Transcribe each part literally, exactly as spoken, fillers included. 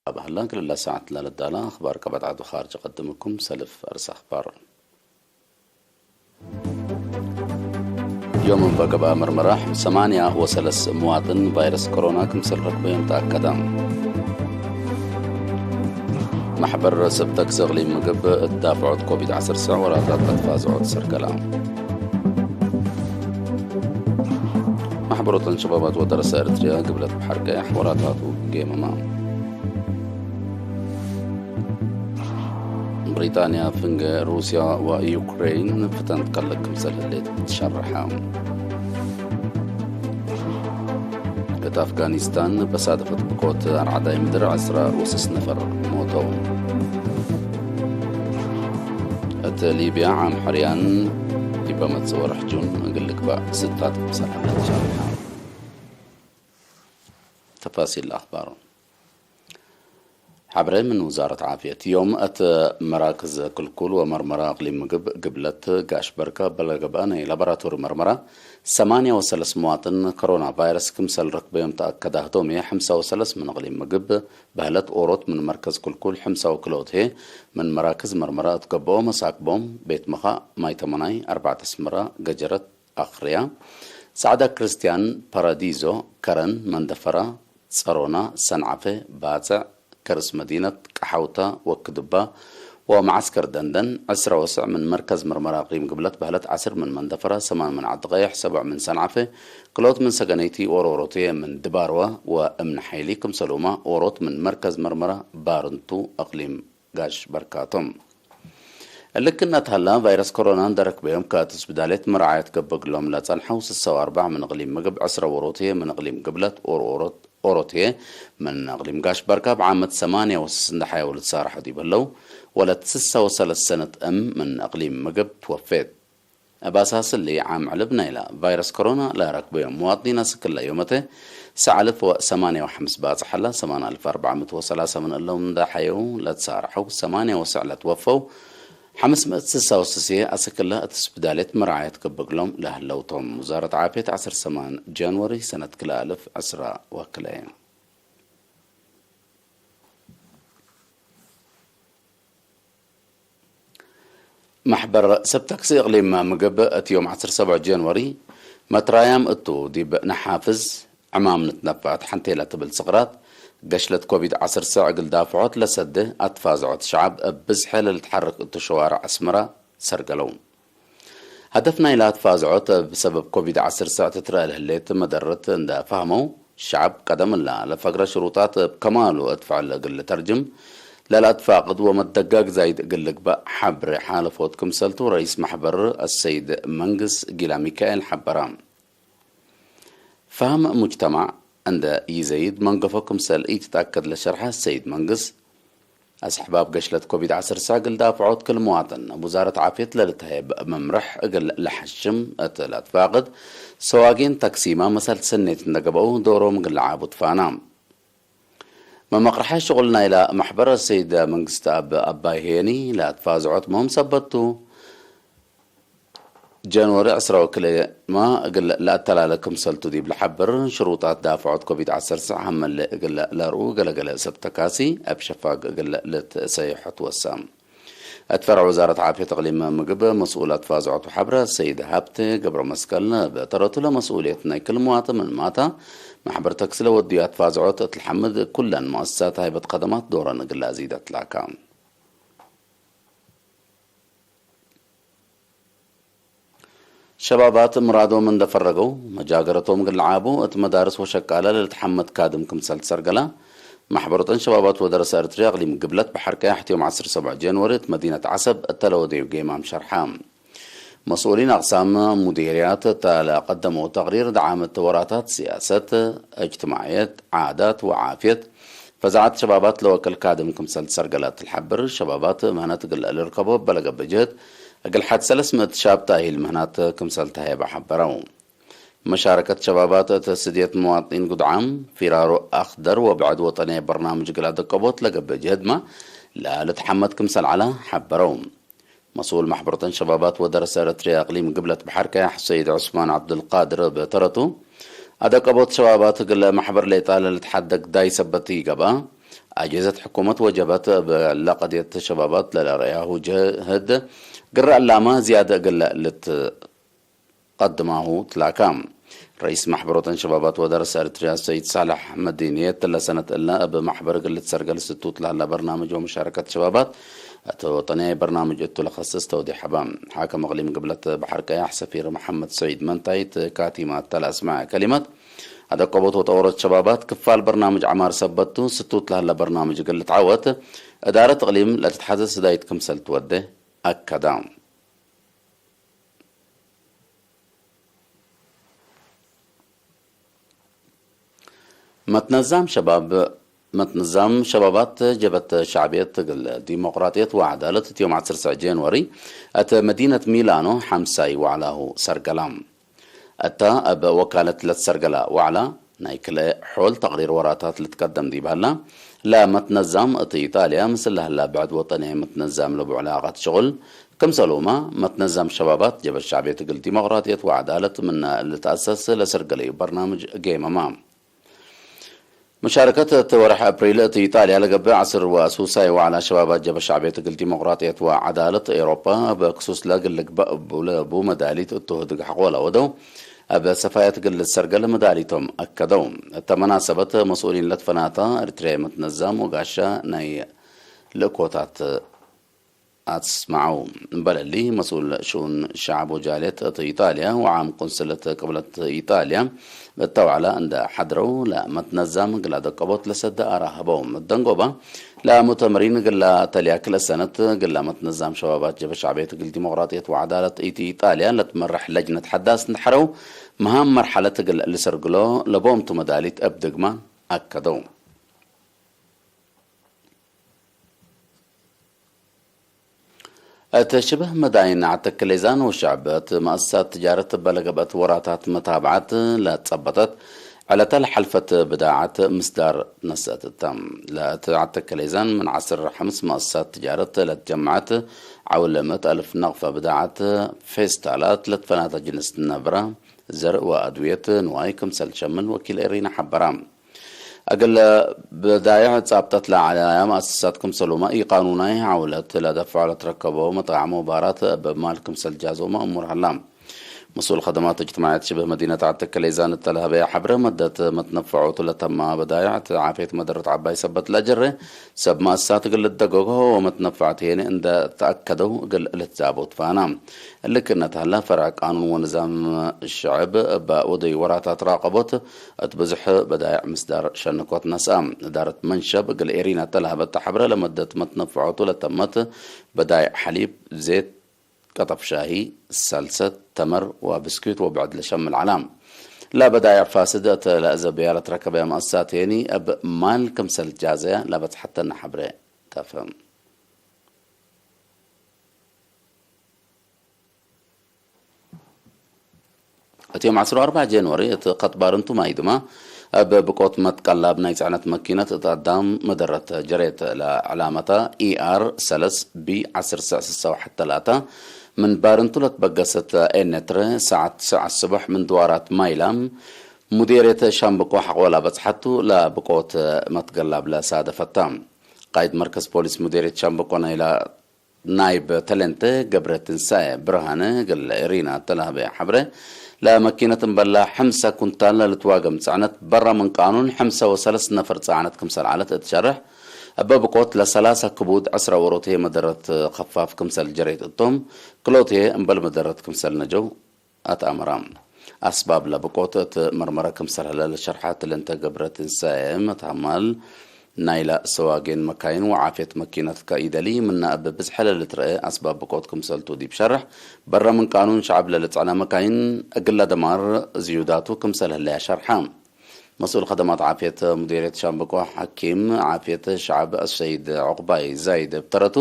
አባህላ ክልላ ሰዓት ላለዳላ አኽባር ቀበጥ ዐዱ ኻርጅ ቀድምኩም ሰልፍ አርስ አኽባር። ዮም እበ ገብአ መርመራ፣ ሰማንያ ወሰለስ ምዋጥን ቫይረስ ኮሮና ክምሰል ረክበዮም ተአከደ። መሕበር ሰብ ተክስ እቅሊም ምግብ እት ዳፍዖት ኮቪድ ዐሰርተ ወራታት ለትፋዝዖት ሰርገላ። መሕበር ወጠን ሸባባት ወደረሰ ኤርትርያ ግብለት በሐር ቀያሕ ወራታቱ ጌመማ። ብሪጣንያ፣ ፍንጌ ሩስያ ወዩክሬን ፍተን ትከለቅ ክምሰል ህሌት ትሸርሐ። እት አፍጋኒስታን በሳደፈት ብኮት አርዓዳይ ምድር ዐስራ ወስስ ነፈር ሞተው። እት ሊብያ ዓም ሕርያን ዲበ መጽእ ወርሕ ጁን እግል ልግባእ ስታት ሰላም ለትሸርሐ። ተፋሲል አኽባር። ሐብሬ ምን ውዛረት ዓፍየት። ዮም እት መራክዝ ክልኩል ወመርመራ እቅሊም ምግብ ግብለት ጋሽ በርካ በለገብአ ናይ ላቦራቶሪ መርመራ፣ ሰማንያ ወሰለስ መዋጥን ኮሮና ቫይረስ ክምሰል ረክበዮም ተአከደ። ህቶም ህዬ፣ ሕምሳ ወሰለስ ምን እቅሊም ምግብ በህለት ኦሮት ምን መርከዝ ክልኩል፣ ሕምሳ ወክልኦት ህዬ ምን መራክዝ መርመራ እት ገብኦ መሳክቦም፣ ቤት መኻእ፣ ማይ ተመናይ፣ አርበዕት አስመራ፣ ገጀረት፣ አክርያ፣ ጸዕዳ ክርስትያን፣ ፓራዲዞ፣ ከረን፣ መንደፈራ፣ ጸሮና፣ ሰንዓፈ፣ ባጽዕ፣ ከርስ መዲነት፣ ቀሐውታ፣ ወክድባ ወመዓስከር ደንደን፣ ዕስረ ወስዕ ምን መርከዝ መርመራ እቅሊም ግብለት በህለት፣ ዐስር ምን መንደፈራ፣ ሰማን ምን ዐዲ ቀይሕ፣ ሰብዕ ምን ሰንዓፈ፣ ክልኦት ምን ሰገነይቲ፣ ኦሮት ኦሮትዬ ምን ድባርወ ወእምነ ሐይሊ፣ ክምሰልሁመ ኦሮት ምን መርከዝ መርመራ ባርንቱ እቅሊም ጋሽ በርካቶም። እሊ ክእነ ተሀላ፣ ቫይረስ ኮሮና እንዴ ረክበዮም ከእት ስብዳሌት መርዓየት ገብእ እግሎም ለጸንሐው ስሰ ወአርበዕ ምን እቅሊም ምግብ፣ ዕስረ ወሮትዬ ምን እቅሊም ግብለት፣ ኦሮት፣ ኦሮትዬ ምን እቅሊም ጋሽ በርካ፣ እብ ዓመት ሰማንያ ወስስ እንዴ ሐየው ልትሳረሐው ዲብ ህለው፣ ወለት ስሰ ወሰለስ ሰነት እም ምን እቅሊም ምግብ ትወፌት። እብ አሳስ እሊ፣ ዓም ዕልብ ናይላ ቫይረስ ኮሮና ለረክበዮም ምዋጥኒን አስክ እለ ዮመተ፣ ሰዕ አልፍ ወሰማንያ ወሐምስ ባጽሕ ዐላ፣ ሰማን አልፍ አርበዕ ምእት ወሰላሰ ምን እሎም እንዴ ሐየው ለትሳረሐው፣ ሰማንያ ወሰዕ ለትወፈው፣ ሐምስ ምእት ስሳ ወስሴ አስክ እለ እት ስብዳሌት መርዓየት ገብእ እግሎም ለህለው ቶም። ውዛረት ዓፍየት ዐስር ሰማን ጃንዋሪ ሰነት ክልኤ አልፍ ዕስራ ወክልኤ። መሕበር ሰብ ተክሲ እቅሊም ምግብ፣ እት ዮም ዐስር ሰብዕ ጃንዋሪ፣ መትራያም እቱ፣ ዲብ ነሓፍዝ ዕማም ንትነፈዐት ሐንቴ ለትብል ስቅራት፣ ገሽለት ኮቪድ ዐስር ሰዕ እግል ዳፍዖት ለሰዴ አትፋዝዖት ሸዐብ እብ ብዝሐ ለልትሐርክ እቱ ሸዋርዕ አስመራ ሰርገለው። ሀደፍ ናይላ አትፋዝዖት እብ ሰበብ ኮቪድ ዐስር ሰዕ ትትረአ ለህሌት መደረት እንዴ ፈሀመው፣ ሸዐብ ቀደም እላ ለፈግረ ሽሩጣት እብ ከማሉ እት ፍዕል እግል ልተርጅም ለለአትፋቅድ ወመደጋግ ዛይድ እግል ልግበእ ሐብሬ ሓለፎት ክምሰልቱ ረኢስ መሕበር አሰይድ መንግስ ጊላ ሚካኤል ሐበረ። ፈሀም ሙጅተማዕ እንዴ ኢዘይድ መንገፎ ክምሰል ኢትትአከድ ለሸርሐ አሰይድ መንግስ፣ አስሕባብ ገሽለት ኮቪድ ዐስር ሰዕ እግል ዳፍዖት ክል መዋጥን እብ ውዛረት ዓፍየት ለልትሀየብ መምርሕ እግል ለሐሽም እት ለአትፋቅድ፣ ሰዋጌን ታክሲመ መሰል ሰኔት እንዴ ገብአው ዶሮም እግል ለዓቡ ትፋና። መመቅርሐ ሽቁል ናይላ መሕበር አሰይድ መንግስትኣብ አባይ ሄኒ ለአትፋዝዖት ምህም ሰበት ቱ። ጃንዋሪ ዕስራ ወክልኤ እግል ለአተላለ ክምሰልቱ ዲብ ለሐብር፣ ሽሩጣት ዳፍዖት ኮቪድ ዐሰርተ ሰዕ ሐመሌ እግል ለአርኡ ገለገለ ሰብ ተካሲ እብ ሸፋግ እግል ልትሰይሖ ትወሰ። እት ፈርዕ ወዛረት ዓፍየት እቅሊም ምግብ መስኡል አትፋዝዖት ወሐብረ ሰይድ ሀብቴ ገብረመስቀል እብ ተረቱ፣ ለመስኡልየት ናይ ክል ምዋጥን ምንማታ፣ መሕበር ተክሲ ለወድዩ አትፋዝዖት እት ለሐምድ፣ ኩለን መአሰሳት ሃይበት ከደማት ዶረን እግል ለአዚድ አትላካ። ሸባባት ምራዶም እንደ ፈረገው፣ መጃገረቶም እግል ለዓቡ፣ እት መዳርስ ወሸቃለ ለልትሐመድ ካድም ክምሰል ትሰርገላ፣ መሕበር ወጠን ሸባባት ወደረሰ ኤርትርያ እቅሊም ግብለት በሐር ቀያሕ ዮም ዐስር ሰብዕ ጃንዋሪ እት መዲነት ዐሰብ እተ ለወደዩ ጌማም ሸርሐ። መስኡሊን አቅሳም ሙዲርያት እተ ለቀደመው ተቅሪር፣ ደዓመት ወራታት ሲያሰት፣ እጅትማዕየት፣ ዓዳት ወዓፍየት፣ ፈዛዐት ሸባባት ለወክል ካድም ክምሰል ትሰርገለት ለሐብር፣ ሸባባት ምህነት እግል ልርከቦ እበ ለገብእ ጅህድ፣ እግል ሐድ ሰለስ ምእት ሻብ ተእሂል ምህናት ክምሰል ተሀየበ ሐበረው። መሻረከት ሸባባት እት ስድየት መዋጥኒን ጉድዓም፣ ፊራሮ አክደር ወብዕድ ወጠንየ በርናምጅ እግል አደቀቦት ለገብእ ጅህድመ ለልትሐመድ ክምሰል ዐለ ሐበረው። መስኡል መሕበር ወጠን ሸባባት ወደረሰ ኤረትርያ እቅሊም ግብለት በሐር ቀያሕ ሰይድ ዑስማን ዐብዱልቃድር እብ ተረቱ፣ አደቀቦት ሸባባት እግል መሕበር ሌጣ ለልትሐደግ ዳይ ሰበት ኢገብአ፣ አጅህዘት ሕኩመት ወጀበት እብ ለቀድየት ሸባባት ለለርአያሁ ጅህድ ግረ ዕላመ ዝያድ እግል ልትቀድማሁ ትላካ። ረኢስ ማሕበር ወጠን ሸባባት ወደረሰ ኤረትርያ ሰይድ ሳልሕ መዲንየት ለሰነት እለ እብ ማሕበር እግል ልትሰርገል ስቱት ለሀላ በርናምጅ ወመሻረከት ሸባባት እት ወጠንያይ በርናምጅ እቱ ለከስስ ተውዲሕ ሀበ። ሓክም እቅሊም ግብለት በሐር ቀያሕ ሰፊር መሐመድ ሰዒድ መንታይ እት ካቲማት ለአስመዐ ከሊመት፣ አደቀቦት ወጠወሮት ሸባባት ክፋል በርናምጅ ዐማር ሰበት ቱ፣ ስቱት ለሀለ በርናምጅ እግል ልትዐወት፣ እዳረት እቅሊም ለትትሐዘዝ ህዳይት ክምሰል ትወዴ አከዳ። መትነዛም ሸባብ፣ መትነዛም ሸባባት ጀበት ሸዕብየት እግል ዲሞቅራጥየት ወዐዳለት እት ዮም ዐስር ሰዕ ጄንወሪ እት መዲነት ሚላኖ ሐምሳይ ወዕላሁ ሰርገላ። እተ እብ ወካለት ለትሰርገለ ወዕላ፣ ናይ ክልኤ ሖል ተቅሪር ወራታት ልትቀደም ዲብ ሀላ፣ ለመትነዛም እት ኢጣልያ ምስል ለሀላ ብዕድ ወጠንያይ መትነዛም ለቡ ዕላቀት ሽቁል፣ ክምሰሉመ መትነዛም ሸባባት ጀበት ሸዕብየት እግል ዲሞቅራጥየት ወዐዳለት ምነ ልትአሰስ ለሰርገለዩ በርናምጅ ጌመመ። መሻረከት እት ወርሕ አፕሪል እት ኢጣልያ ለገብእ ዐስር ወሱሳይ ወዐላ ሸባባት ጀበት ሸዕብየት እግል ዲሞቅራጥየት ወዐዳለት ኤውሮፓ እብ ክሱስ ለእግል ልግበእ እቡ ለቡ መዳሊት እቱ ህድግ ሐቆ ለወደው፣ እብ ሰፋየት እግል ልትሰርገል መዳሊቶም አከደው። እተ መናሰበት መስኡሊን ለትፈናተ ኤረትርያ መትነዛም ወጋሻ ናይ ልእኮታት አትስመዐው። እምበል እሊ፣ መስኡል ሽኡን ሸዐብ ወጃልየት እት ኢጣልያ ወዓም ቁንስለት ቅብለት ኢጣልያ እተ ወዕላ እንደ ሐድረው፣ ለመትነዛም እግል አደቀቦት ለሰደ አራ ሀበው። እት ደንጎባ፣ ለሙእተመሪን እግል ለተልያ ክልኤ ሰነት፣ እግል ለመትነዛም ሸባባት ጀበት ሸዕብየት እግል ዲሞቅራጥየት ወዐዳለት እት ኢጣልያ ለትመረሕ ለጅነት ሐዳስ እንደ ሐረው፣ መሃም መርሐለት እግል ልሰርግሎ ለቦምቱ መዳሊት እብ ድግማን አከደው። እት ሽብህ መዳይን ዐተክሌዛን ወሸዕብ እት መአሰሳት ትጃረት እበ ለገብአት ወራታት መታብዐት ለጸበጠት፣ ዕለተ ለሐልፈት ብዳዐት ምስዳር ነስአት እተ። ለእት ዐተክሌዛን ምን ዐስር ሐምስ መአሰሳት ትጃረት ለትጀመዐት ዐውል ምእት አልፍ ነቅፈ ብዳዐት ፌስታላት ለትፈናተ ጅንስ ነብረ፣ ዘርእ ወአድውየት ንዋይ ክምሰል ሸምል ወኪል ኤሪና ሐበራ። እግል በዳይዕ ጻብጠት ለዐለያ መአሰሳት ክምሰሉመ፣ ኢቃኑናይ ዐውለት ለደፍዖ ለትረከቦ መጣዕም ወባራት እብ ማል ክምሰል ጃዞመ እሙር ሀላ። መስኡል ከደማት እጅትማዕየት ሽብህ መዲነት ዐተክሌዛን እተ ለሀበየ ሐብረ፣ መደት መትነፈዖቱ ለተማ በዳይዕ እት ዓፍየት መደረት ዐባይ ሰበት ለአጀሬ ሰብ መአሰሳት እግል ልትደገጎ ወመትነፈዐት ሄኒ እንደ ተአከደው እግል ልትዛበው ትፋና። እሊ ክእነት ሀላ፣ ፈርዕ ቃኑን ወንዛም ሸዕብ እበ ወደዩ ወራታት ራቀቦት እት ብዙሕ በዳይዕ ምስዳር ሸንኮት ነስአ። እዳረት መንሸብ እግል ኤሪና እተ ለሀበተ ሐብረ፣ ለመደት መትነፈዖቱ ለተመት በዳይዕ ሐሊብ፣ ዜት፣ ቀጠፍ ሻሂ፣ ሰልሰት፣ ተመር ወብስኩት ወብዕድ ለሸምል ዐላ። ለበዳይዕ ፋስድ እት ለአዘብያ ለትረከበ መአሰሳት ሄኒ እብ ማል ክምሰል ጃዘያ ለበጽሐተነ ሐብረ ተፍህም። እት ዮም ዐስር ወአርበዕ ጄንወሪ እት ከጥ ባርንቱ ማይድማ እብ ብቆት መትቀላብ ናይ ጽዕነት መኪነት እት አዳም መደረት ጀሬት። ለዕላመታ ኢአር ሰለስ ቢ ዐስር ሰዕ ስሳ ወሐት ተላተ ምን ባርንቱ ለትበገሰት ኤነትረ ሰዓት ትስዕ አስቦሕ ምን ድዋራት ማይላም ሙዴርየት ሻምብቆ ሐቆላ በጽሐቱ ለብቆት መትገላብ ለሳደፈታ። ቃይድ መርከዝ ፖሊስ ሙዴርየት ሻምብቆ ናይላ ናይብ ተለንተ ገብረትንሳኤ ብርሃነ እግል ኤሪና እተ ለሀበየ ሐብረ፣ ለመኪነት እምበላ ሐምሰ ኩንታል ለልትዋገም ጸዕነት በረ ምን ቃኑን ሐምሰ ወሰለስ ነፈር ጸዕነት ክምሰል ዐለት እት ሸርሕ፣ እበ ብቆት ለሰላሰ ክቡድ ዐስረ ዎሮት ህዬ መደረት ከፋፍ ክምሰል ጀሬት እቶም፣ ክልኦት ህዬ እምበል መደረት ክምሰል ነጀው። አትአምራ። አስባብ ለብቆት እት መርመረ ክምሰል ሀለ ለሸርሐ ትልንተ ገብረትንሳኤ መትሀማል ናይለ ሰዋጌን መካይን ወዓፍየት መኪነት ከኢደሊ ምነ እብ ብዝሐ ለልትረአ አስባብ ብቆት ክምሰልቱ ዲብ ሸርሕ፣ በረ ምን ቃኑን ሸዐብ ለልጸዕነ መካይን እግለ ደማር ዝዩዳቱ ክምሰል ህለያ ሸርሐ። መስኡል ከደማት ዓፍየት ሙዲርየት ሻምብቆ ሐኪም ዓፍየት ሸዐብ አሰይድ ዑቅባይ ዛይድ እብ ተረቱ፣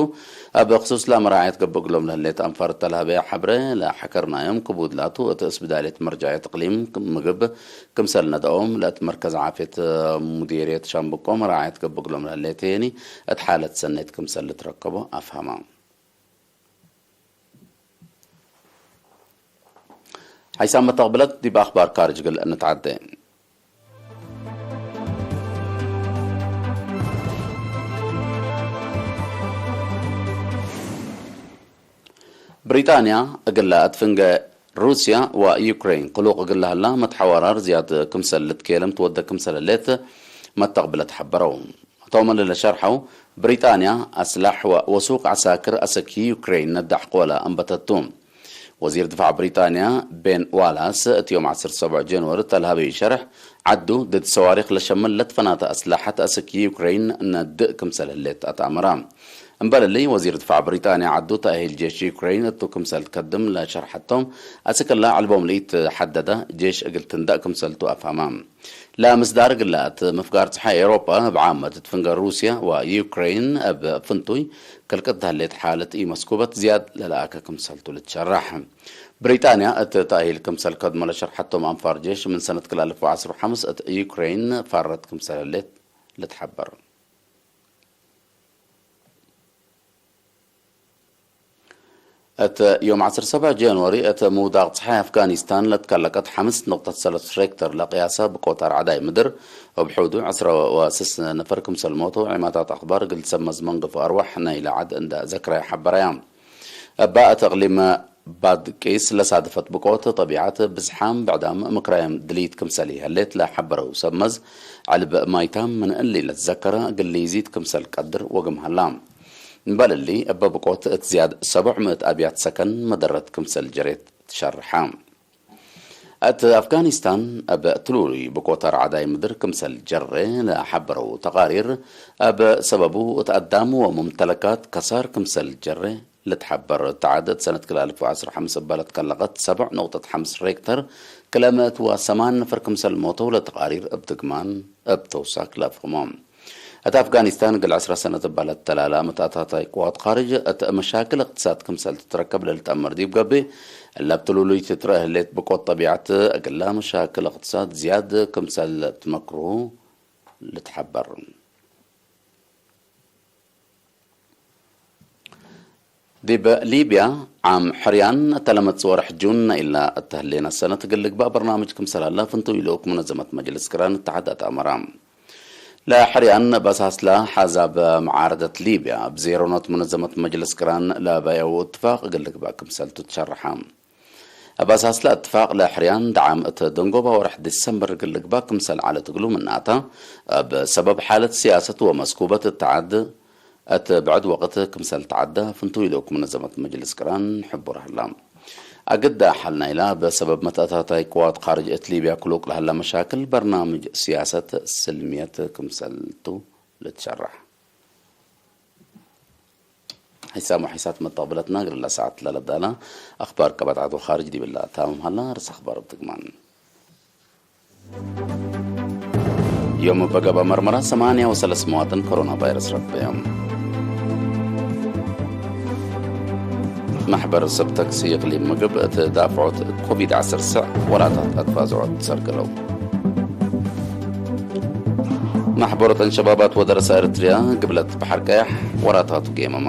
እብ ክሱስ ለመራዐየት ገብእ እግሎም ለህሌት አንፋር እተ ለሀበየ ሐብረ፣ ለሐከርናዮም ክቡድ ላቱ እት እስብዳልየት መርጃዕየት እቅሊም ምግብ ክምሰል ነድአዎም፣ ለእት መርከዝ ዓፍየት ሙዲርየት ሻምብቆ መራዐየት ገብእ እግሎም ለህሌት ህዬኒ እት ሓለት ሰኔት ክምሰል ልትረከቦ አፍሀማ። ሓይሳም መተቅብለት ዲብ አክባር ካርጅ እግል እንትዓዴ። ብሪጣንያ እግለ እት ፍንገ ሩስያ ወዩክሬን ቅሉቅ እግል ለሀላ መትሐወራር ዝያድ ክምሰል ልትኬለም ትወደ ክምሰል ህሌት መተቅብለት ሐበረው። እቶም እሊ ለሸርሐው፣ ብሪጣንያ አስላሕ ወወሱቅ ዐሳክር አሰክ ዩክሬን ነዳሕ ቆለ አንበተቱ። ወዚር ድፋዕ ብሪጣንያ ቤን ዋላስ እት ዮም ዐስር ሰብዕ ጀንወሪ እተ ለሀበዩ ሸርሕ፣ ዐዱ ድድ ሰዋሪክ ለሸምል ለትፈናተ አስላሐት አሰክ ዩክሬን ነድእ ክምሰል ህሌት አትአመረ። እምበል እሊ፣ ወዚር ድፋዕ ብሪጣንያ ዐዱ ተእሂል ጄሽ ዩክሬን እቱ ክምሰል ትከድም ለሸርሐቶም፣ አስክ እለ ዐልቦም ለኢትሐደደ ጄሽ እግል ትንደእ ክምሰልቱ አፍሀመ። ለምስዳር ግላአት ምፍጋር ጸሓይ ኤውሮጳ፣ እብ ዓመት እት ፍንገር ሩስያ ወዩክሬን እብ ፍንቱይ ክልቅት ተህሌት ሓለት ኢመስኩበት ዝያድ ለለአከ ክምሰልቱ ልትሸረሕ። ብሪጣንያ እት ተእሂል ክምሰል ከድሞ ለሸርሐቶም አንፋር ጄሽ ምን ሰነት ክልኤ አልፍ ወዐስር ወሐምስ እት ዩክሬን ፋረት ክምሰል ህሌት ልትሐበር። እት ዮም ዐስር ሰብዕ ጃንዋሪ፣ እት ምውዳቅ ጸሓይ አፍጋኒስታን ለትከለቀት ሐምስ ንቅጠት ሰለስ ሬክተር ለቅያሰ ብቆት አርዐዳይ ምድር፣ እብ ሑዱ ዐስረ ወስስ ነፈር ክምሰል ሞቱ፣ ዒማታት አክባር እግል ትሰመዝ መንገፎ አርወሕ ናይለ ዐድ እንደ ዘክረየ ሐበረያ። እበ እት እቅሊም ባድቂስ ለሳድፈት ብቆት ጠቢዐት፣ ብዝሓም ብዕዳም ምክራይም ድሊት ክምሰል ይሀሌት ለሐበረው ሰመዝ፣ ዐልብ ማይታም ምን እሊ ለትዘከረ እግል ሊዚድ ክምሰል ቀድር ወግም ሀላ። እምበል እሊ፣ እበ ብቆት እት ዝያድ ሰቡዕ ምእት አብያት ሰከን መደረት ክምሰል ጀሬት ትሸርሐ። እት አፍጋኒስታን እብ ትሉሉይ ብቆት አርዐዳይ ምድር ክምሰል ጀሬ ለሐበረው ተቃሪር፣ እብ ሰበቡ እት አዳም ወሙምተለካት ከሳር ክምሰል ጀሬ ልትሐበር። እት ዐድ እት ሰነት ክልኤ አልፍ ወዐስር ወሐምስ እበ ለትከለቀት ሰቡዕ ንቅጠት ሐምስ ሬክተር፣ ክልኤ ምእት ወሰማን ነፈር ክምሰል ሞተው ለተቃሪር እብ ድግማን እብ ተውሳክ ለአፍህሞ። እት አፍጋኒስታን እግል ዐስረ ሰነት እበ ለተላላ መትአታታይ ቅዋት ካርጅ እት መሻክል እቅትሳድ ክምሰል ትትረከብ ለልትአመር ዲብ ገብእ፣ እለ እብ ትሉሉይ ትትረአ ህሌት ብቆት ጠቢዐት እግለ መሻክል እቅትሳድ ዝያድ ክምሰል ትመክርሁ ልትሐበር። ዲብ ሊብያ፣ ዓም ሕርያን እተ ለመጽእ ወርሕ ጁን ናይላ እተ ህሌነ ሰነት እግል ልግባእ በርናምጅ ክምሰል ሀለ ፍንቱይ ልኡክ ሙነዘመት መጅልስ ቅራን እተሓድ አትአመረ። ለሕርያን በሳስላ ሓዛብ መዓረደት ሊብያ፣ እብ ዜሮኖት ሙነዘመት መጅልስ ቅራን ለበየው እትፋቅ እግል ልግባእ ክምሰልቱ ትሸረሐ። እብ አሳስለ እትፋቅ ለሕርያን ደዓም እት ደንጎባ ወርሕ ዲሰምበር እግል ልግባእ ክምሰል ዐለት እግሉ ምናተ፣ እብ ሰበብ ሓለት ሲያሰት ወመስኩበት እት ዐድ እት ብዕድ ወቅት ክምሰል ተዐደ ፍንቱይ ልኡክ ሙነዘመት መጅልስ ቅራን ሕቡር ሀላ። አግደ ሐል ናይላ እብ ሰበብ መትአታታይ ቅዋት ካርጅ እት ሊብያ ክሉቅ ለሀላ መሻክል በርናምጅ ሲያሰት ስልምየት ክምሰልቱ ልትሸረሕ። ሒሳም ወሒሳት መተቅብለትና እግል ለሰዓት ለለብዳላ አክባር ቀበት ዐድ ወካርጅ ዲብላ ታምም ሀላ። ርስ አክባር እብ ትግማን። ዮም እበ ገብአ መርመራ ሰማንያ ወሰለስ መዋጥን ኮሮና ቫይረስ ረበዮም። መሕበር ሰብ ተክሲ እቅሊም ምግብ እት ዳፍዖት ኮቪድ ዐስር ስዕ ወራታት አትፋዝዖት ሰርግለው። መሕበሮተን ሸባባት ወደረሰ ኤረትርያ ግብለት በሐር ቀያሕ ወራታቱ ጌመማ።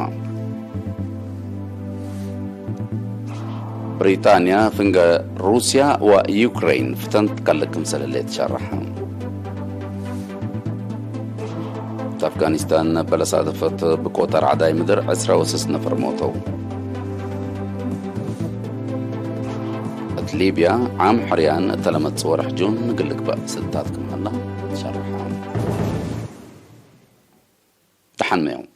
ብሪጣንያ ፍንገ ሩስያ ወዩክረይን ፍተን ትከልእ ክምሰል ህሌት ሸርሐ። እት አፍጋኒስታን እበ ለሳደፈት ብቆት አርዐዳይ ምድር ዕስረ ወስስ ነፈር ሞተው። እት ሊብያ ዓም ሕርያን እተ ለመጽእ ወርሕ ጁን እግል ልግበእ ስልታት ክም ሀላ ሸርሐ። ደሐንመዮም።